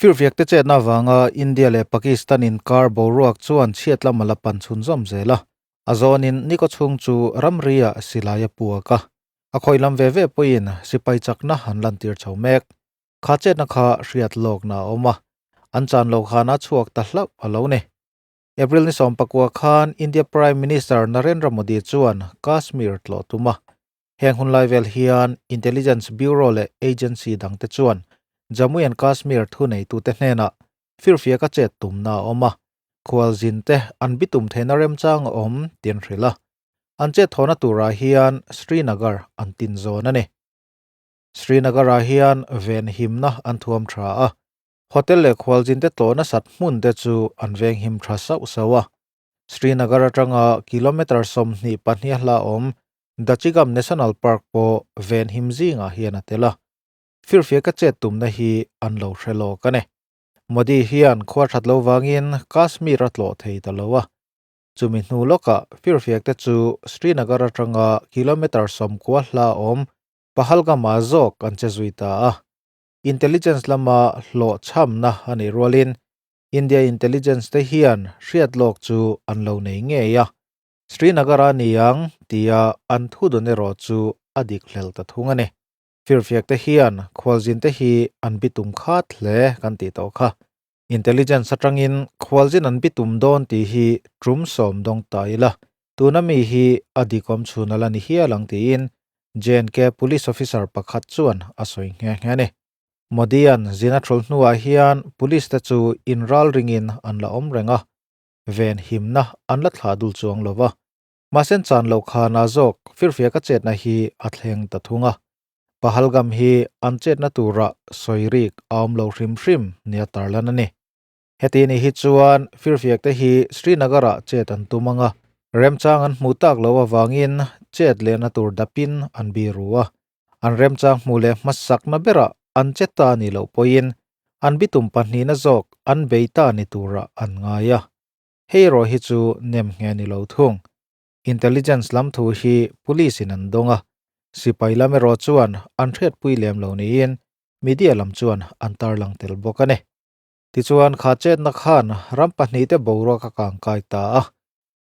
Firfiakte chetna avanga India leh Pakistan inkar boruak chuan chhiat lam a la pan chhunzawm zel a, a zawnin ni kawchhung chu ramri-ah silai a puak a, a khawi lam ve ve pawhin sipai chakna an lantir chho mek. Kha chetna kha hriat lawkna a awm a, an chan lo khan a chhuak ta hlauh a lo ni. April ni 19 khan India Prime Minister Narendra Modi chuan Kashmir tlawh tum a, Heng hun lai vel hian Intelligence Bureau leh agency dangte chuan Jammu and Kashmir thuneitute hnenah firfiak a chet tumna a awm a, khualzinte an bitum theihna remchang a awm tih an hrilh a. An chet thawhna turah hian Srinagar an tin zawn a ni. Srinagar-ah hian venhimna an thuam tha a, hotel leh khualzinte tlawh nasat hmunte chu an venghim tha sauh sauh a. Srinagar atanga kilometre 22 a hla awm Dachigam National Park pawh venhim zingah hian a tel a, firfiak a chet tumna hi an lo hre lawk a ni. Modi hian khua that lo vangin Kashmir a tlawh thei ta lo a, chumi hnu lawkah firfiak te chu Srinagar atanga kilometre 90 hla awm Pahalgam-ah zawk an che zui ta a. Intelligence lama hlawhchhamna a nih rualin India intelligence te hian hriat lawk chu an lo nei ngei a, Srinagar-a ni ang tia an thu dawn erawh chu a dik hlel ta thung a ni. Firfiak te hian khualzin te hi an bitum khat hle kan tih tawh kha. Intelligence atangin khualzin an bitum dawn tih hi tum sawm dawng ta ila, tuna mi hi a dikawm chhun a la ni hial ang tiin JNK Police officer pakhat chuan a sawi nghe nghe a ni. Modi-a'n zin a thul hnuah hian police te chu inralringin an la awm reng a, ven himna an la thlah dul chuang lo va, mahse chan loh khanah zawk firfiak a chetna hi a thleng ta thung a. Pahalgam hi an chetna tura sawi rik a awm lo hrim hrim nia tarlan a ni. Heti ni hi chuan firfiak te hi Srinagar-ah chet an tum ang a, remchang an hmuh tak loh avangin chet lehna tur dapin an biru a, an remchang hmuh leh hmasakna berah an che ta ni loh pawhin an bitum pahnihna zawk an bei ta ni turah an ngai a. Hei erawh hi chu nem nghe ni lo thung. Intelligence lam thu hi police in an dawng a, sipai lam erawh chuan an hriatpui lem lo niin media lam chuan an tarlang tel bawk a ni. Tichuan kha chetna khan ram pahnihte boruak a kangkai ta a,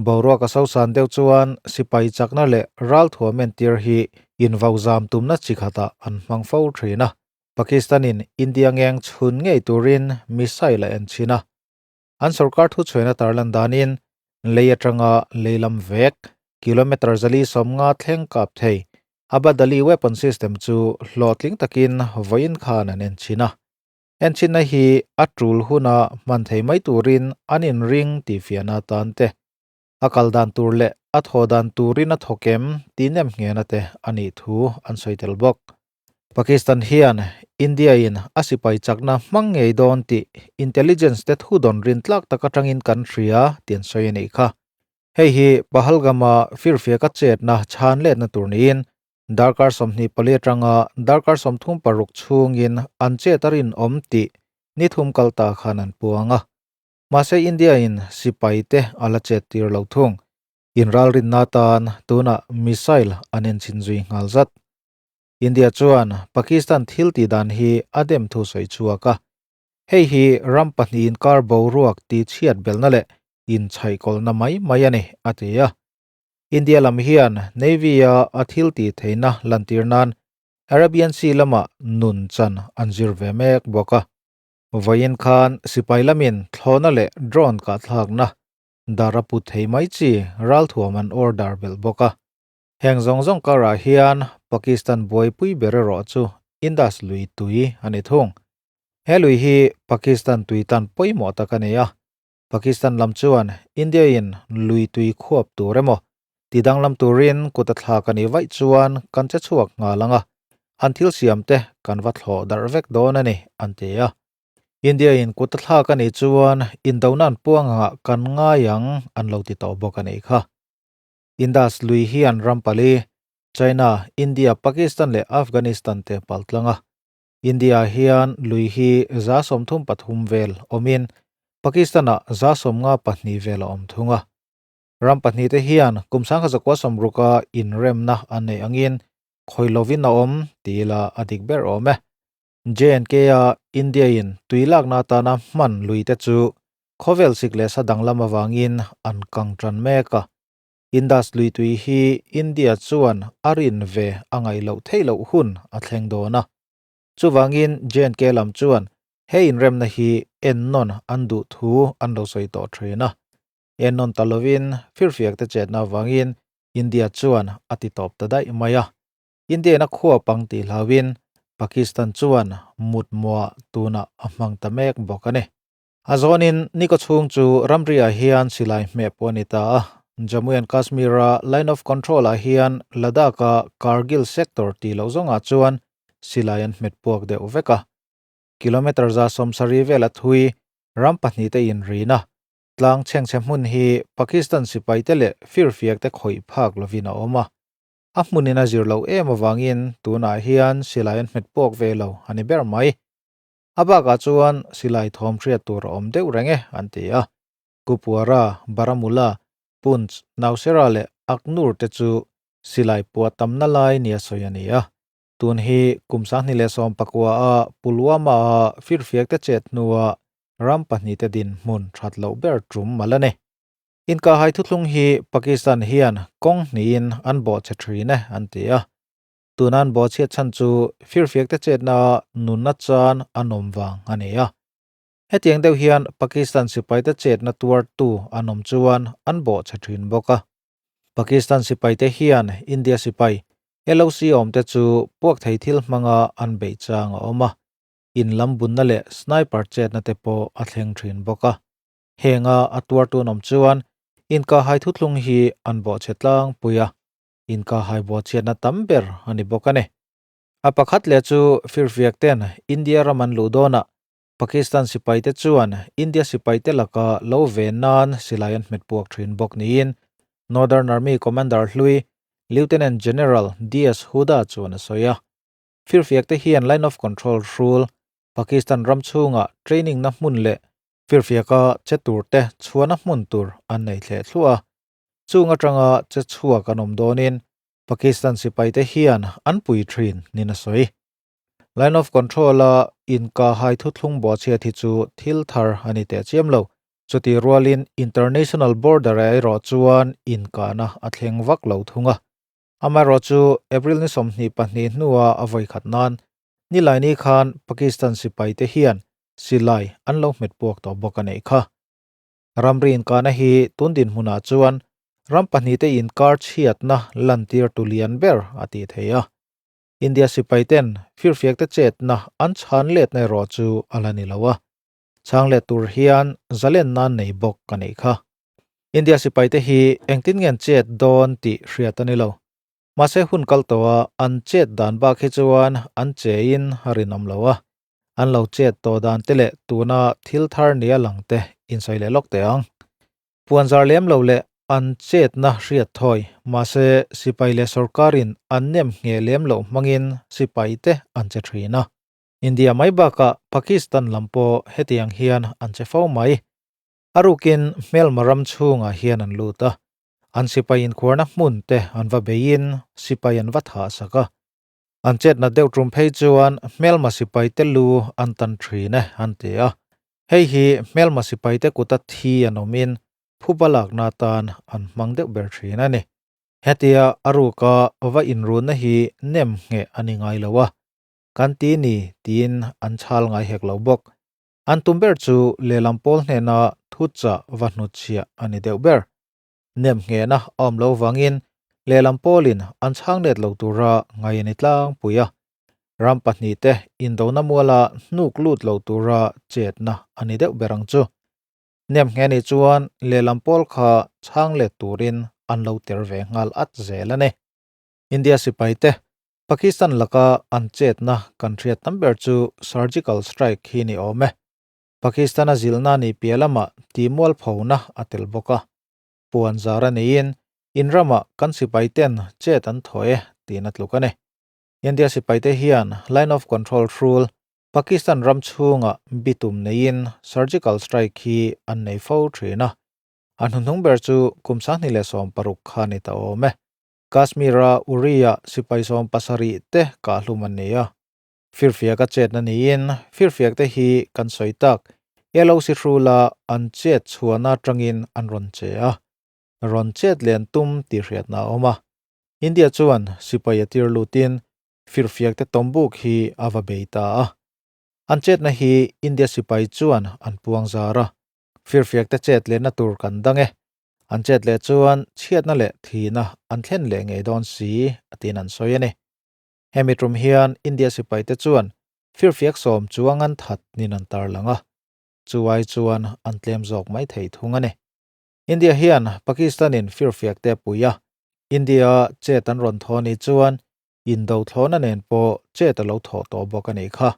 Boruak a sosan deuh chuan sipai chakna leh ralthuam entir hi invauzam tumna chi khatah an hmang fo thin a. Pakistan-in India ngeng chhun ngei turin missile a en chhin a. An sorkar thuchhuaina tarlan danin lei atanga lei lam vek kilometre 450 thleng kap thei Abadali weapon system chu hlawhtling takin vawiin khan an en chhin a. Enchhinna hi a tul huna hman thei mai turin an inring tih fiahna atan te, a kal dan tur leh a thaw dan turin a thawk em tih nem nghena te a nih thu an sawi tel bawk. Pakistan hian India-in a sipai chakna hmang ngei dawn tih intelligence te thu dawn rin tlak tak atangin kan hria tih an sawi a nih kha. Hei hi Pahalgam-a firfiaka chetna chhan letna tur niin Darkar 24 atanga darkar 36 chhungin an chet a rinawm tih ni thum kal ta khan an puang a. Mahse India-in sipai te a la chet tir lo thung. Inralrinna atan tunah missile an enchhin zui nghal zat. India chuan Pakistan thil tih dan hi a dem thu sawi chhuak a. Hei hi ram pahnih inkar boruak tih chhiat belhna leh inchhaihkawlhna mai mai a ni, a ti a. India lam hian Navy-a a thil tih theihna lantir nan Arabian Sea lamah nun chan an zir ve mek bawk a. Vawiin khan sipai lamin thlawhna leh drone kahthlakna dar a put thei mai chi ralthuam an order belh bawk a. Heng zawng zawng karah hian Pakistan buaipui ber erawh chu Indus lui tui a ni thung. He lui hi Pakistan tui tan pawimawh tak a ni a, Pakistan lam chuan India-in lui tui khuap tur emaw ti danglam turin kut a thlak a nih vaih chuan kan che chhuak nghal ang a, an thil siam te kan va thlawh darh vek dawn a ni, an ti a. India-in kut a thlak a nih chuan indona an puang angah kan ngai ang an lo ti tawh bawk a nih kha. Indus lui hian ram pali, China, India, Pakistan leh Afghanistan te paltlang a. India hian lui hi 33 vel awmin Pakistan-ah 52 vel a awm thung a. Ram pahnih te hian kum 1960-a inremna an neih angin khawi lovin a awm ti ila a dik ber awm e. J&K-a India-in tui lakna atana hman lui te chu khawvel sik leh sa danglam avangin an kang tan mek a. Indus lui tui hi India chuan a rin ve a ngaih loh theih loh hun a thleng dawn a. Chuvangin J&K lam chuan he inremna hi ennawn an duh thu an lo sawi tawh thin a. Ennawn ta lovin firfiak te chetna avangin India chuan a ti tawp ta daih mai a. India-in a khuap ang tih hlauhin Pakistan chuan mutmuah tunah a hmang ta mek bawk a ni. A zawnin ni kaw chhung chu ramri-ah hian silai hmeh pawh a ni ta a. Jammu and Kashmir-a Line of Control-ah hian Ladakh-a Kargil sector tih loh zawngah chuan silai an hmet puak deuh vek a. Kilometre 170 vel a thui ram pahnihte inrina tlang chhengchhe hmun hi Pakistan sipaite leh firfiakte khawih phak lovin a awm a. A hmunin a zir loh em avangin tunah hian silai an hmet puak ve lo a ni ber mai. A bakah chuan silai thawm hriat tur a awm deuh reng e an ti a. Kupwara, Baramulla, Poonch, Nowshera leh Akhnoor te chu silai puah tamna lai nia sawi a ni a. Tun hi kum 2019 a Pulwama a firfiak te chet hnua ram pahnihte dinhmun that loh ber tum mal a ni. Inkahhai thuthlung hi Pakistan hian kawng hnihin an bawhchhe thin e an ti a. Tuna an bawhchhiat chhan chu firfiakte chetna nunna chan an awm vang a ni a. Hetiang deuh hian Pakistan sipaite chetna tuartu an awm chuan an bawhchhe thin bawk a. Pakistan sipaite hian India sipai LOC awmte chu puak thei thil hmanga an beih chang a awm a. In lam bunna leh sniper chetna te pawh a thleng thin bawk a. Henga a tuartu an awm chuan inkahhai thuthlung hi an bawhchhe tlangpui a, inkahhai bawhchhiatna tam ber a ni bawk a ni. A pakhat leh chu firfiak ten India ram an luh dawnah Pakistan sipaite chuan India sipaite laka lo ven nan silai an hmet puak thin bawk niin Northern Army Commander hlui Lieutenant General DS Huda chuan a sawi a. Firfiak te hian Line of Control hrul Pakistan ram chhungah training na hmun leh Firfiaka che turte chhuahna hmun tur an nei thleh thluah a, chung atanga che chhuak an awm dawnin Pakistan sipaite hian an pui thin nin a sawi. Line of Control-a inkahhai thuthlung bawhchhiat hi chu thil thar a ni teh chiam lo. Chutih rualin International Border-ah erawh chuan inkahna a thleng vak lo thung a. Amaherawhchu April ni 22 hnua a vawi khat nan Nilaini khan Pakistan sipaite hian silai an lo hmet puak tawh bawk a neih kha. Ramri inkahna hi tun dinhmunah chuan ram pahnihte inkar chhiatna lantir tu lian ber a tih thei a. India sipaiten firfiakte chetna an chhan letna erawh chu a la ni lo a. Chhang let tur hian zalen nan nei bawk a neih kha. India sipaite hi engtin nge an chet dawn tih hriat a ni lo. Mahse hun kal tawha an chet dan bak hi chuan an chein a rinawm lo a. An lo chet tawh dan te leh tuna thil thar nia lang te insawi leh lawk teh ang. Puanzar lem lo leh an chetna hriat thawi, mahse sipai leh sorkarin an nem ngheh lem loh hmangin sipai te an che thin a. India mai bakah Pakistan lam pawh hetiang hian an che fo mai. A rukin hmelma ram chhungah hian an lut a, an sipai inkhuarna hmun te an va beiin sipai an va thah sak a. An chetna deuh tum phei chuan hmelma sipaite lu an tan thin e an ti a. Hei hi hmelma sipaite kuta thi an awmin phuba lakna atan an hmang deuh ber thin a ni. Hetia a ruka va inrunna hi nem ngheh a ni ngai lo a, kan ti ni tiin an chhal ngai hek lo bawk. An tum ber chu lehlam pawl hnena thuchah va hnutchhiah a ni deuh ber. Nem nghehna a awm lo vangin lehlam pawlin an chhang let lo tura ngai a ni tlangpui a. Ram pahnihte indona muala hnuk lut lo tura chetna a ni deuh ber ang chu. Nem ngheh nih chuan lehlam pawl kha chhang let turin an lo ter ve nghal at zel a ni. India sipaite Pakistan laka an chetna kan hriat tam ber chu surgical strike hi ni awm e. Pakistan-a zilhna ni piah lamah tihmualphona a tel bawk a. Puan zar a neiin in ramah kan sipaiten chet an thaw e tiin a tluk a ni. India sipaite hian Line of Control hrul Pakistan ram chhungah bitum neiin surgical strike hi an nei fo thin a. A hnuhnung ber chu kum 2016 kha ni ta awm e. Kashmir-a Uri-ah sipai 70 te kahhlum an ni a. Firfiak a chetna niin firfiak te hi kan sawi tak LOC hrula an chet chhuahna atangin an rawn che a, rawn chet len tum tih hriatna a awm a. India chuan sipai a tir lutin firfiak te tawmbuk hi a va bei ta a. An chetna hi India sipai chuan an puang zar a, firfiak te chet lehna tur kan dang e. An chet leh chuan chhiatna leh thihna an thlen leh ngei dawn si a tiin an sawi a ni. Hemi tum hian India sipaite chuan firfiak sawm chuang an that nin an tarlang a, chu ai chuan an tlem zawk mai thei thung a ni. India hian Pakistan-in firfiak te a pui a, India chet an rawn thaw ni chuan indo thlawhna nen pawh chet a lo thawh tawh bawk a nih kha.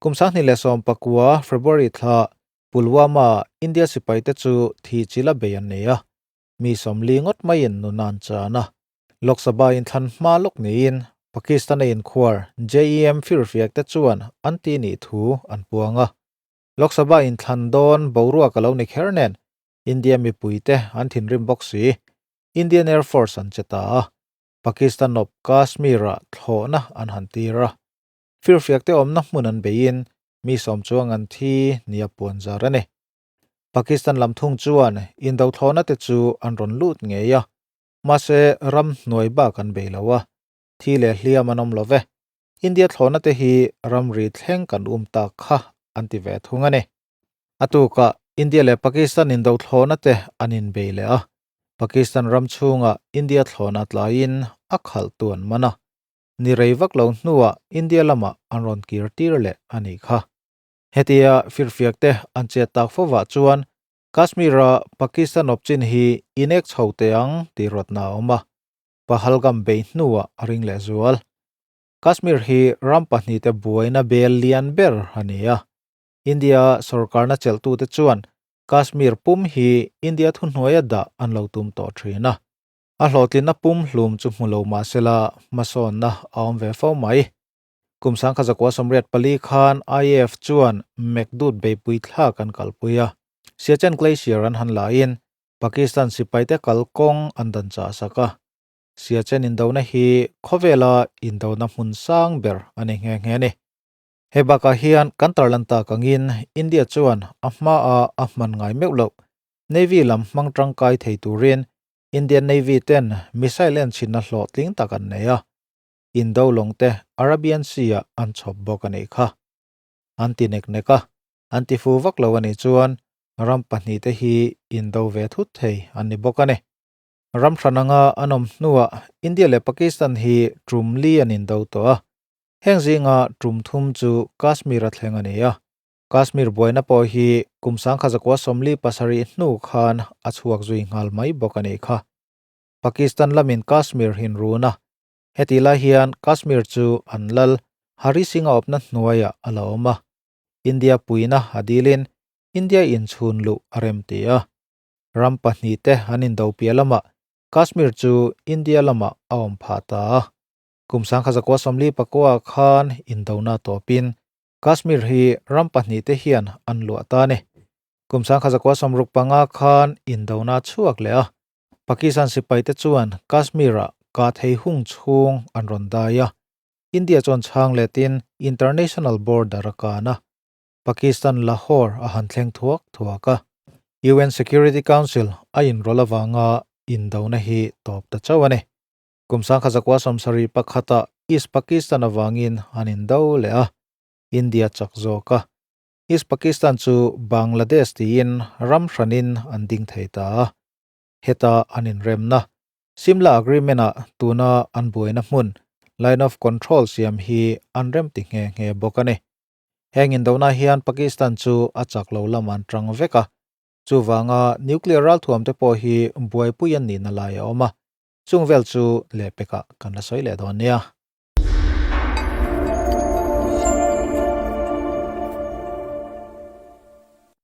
Kum 2019 February thla Pulwama-ah India sipaite chu thih chila bei an nei a, mi 40 ngawt maiin nun an chan a. Lok Sabha inthlan hma lawk niin Pakistan-a inkhuar JEM firfiak te chuan an ti nih thu an puang a. Lok Sabha inthlan dawn boruak a lo ni kher nen India mipuite an thinrim bawk si. Indian Air Force an che ta a, Pakistan awp Kashmir-ah thlawhna an han tir a. Firfiak te awmna hmun an beiin mi sawm chuang an thi nia puan zar a ni. Pakistan lam thung chuan indo thlawhna te chu an rawn lut ngei a, Mahse, ram hnuai bak an bei lo a, thi leh hliam an awm lo ve. India thlawhna te hi ramri thleng kan um tak kha an ti ve thung a ni. A tukah India leh Pakistan indo thlawhna te an inbei leh a, Pakistan ram chhungah India thlawhna tlaiin a khalhtu an man a, ni rei vak lo hnuah India lamah an rawn kir tir leh a nih kha. Hetia firfiak te an chet tak fovah chuan Kashmir-a Pakistan awpchin hi inek chho teh ang tih rawtna a awm a, Pahalgam bei hnuah a ring leh zual. Kashmir hi ram pahnihte buaina bel lian ber a ni a. India sorkarna chelhtute chuan Kashmir pum hi India thuhnuaia dah an lo tum tawh thin a. A hlawhtlinna pum hlum chu hmu lo mah sela hmasawnna a awm ve fo mai. Kum 1984 khan IAF chuan Mekdud beipui thlak an kalpui a, Siachen Glacier an han lahin Pakistan sipaite kalkawng an dan chah sak a. Siachen indona hi khawvela indona hmun sang ber a ni nghe nghe a ni. Hei bakah hian kan tarlan tak angin India chuan a hmaa a hman ngai meuh loh Navy lam hmang tangkai thei turin Indian Navy ten missile enchhinna hlawhtling tak an nei a. Indo lawng te Arabian Sea ah an chhawp bawk a nih kha. An ti nek nek a, an ti fu vak lo a nih chuan ram pahnihte hi indo ve thut thei an ni bawk a ni. Ram hran anga an awm hnuah India leh Pakistan hi tum li an indo tawh a, heng zinga tum thum chu Kashmir a thleng a ni a. Kashmir buaina pawh hi kum 1947 hnu khan a chhuak zui nghal mai bawk a nih kha. Pakistan lamin Kashmir hin run a, Heti lai hian Kashmir chu an lal Hari Singh-a awpna hnuaiah a la awm a, India puina a dilin India inchhun luh a rem ti a. Ram pahnihte an indo piah lamah Kashmir chu India lamah a awm phah ta a. Kum 1949 khan indona tawpin Kashmir hi ram pahnihte hian an luah ta a ni. Kum 1965 khan indona chhuak leh a, Pakistan sipaite chuan Kashmir-ah kah thei hung chhung an rawn dai a, India chuan chhang letin international border a kan a, Pakistan Lahore a han thleng thuak thuak a. UN Security Council a inrawlh avanga indona hi tawp ta chauh a ni. Kum 1971-ah East Pakistan avangin an indo leh a, India chak zawk a. East Pakistan chu Bangladesh tiin ram hranin an ding thei ta a. Heta an inremna, Simla Agreement-ah tuna an buaina hmun, Line of Control siam hi an remti nghe nghe bawk a ni. Heng indona hian Pakistan chu a chak lo lam an tang vek a, chuvanga nuclear ralthuam te pawh hi buaipui an nihna lai a awm a, chung vel chu lehpekah kan la sawi leh dawn nia.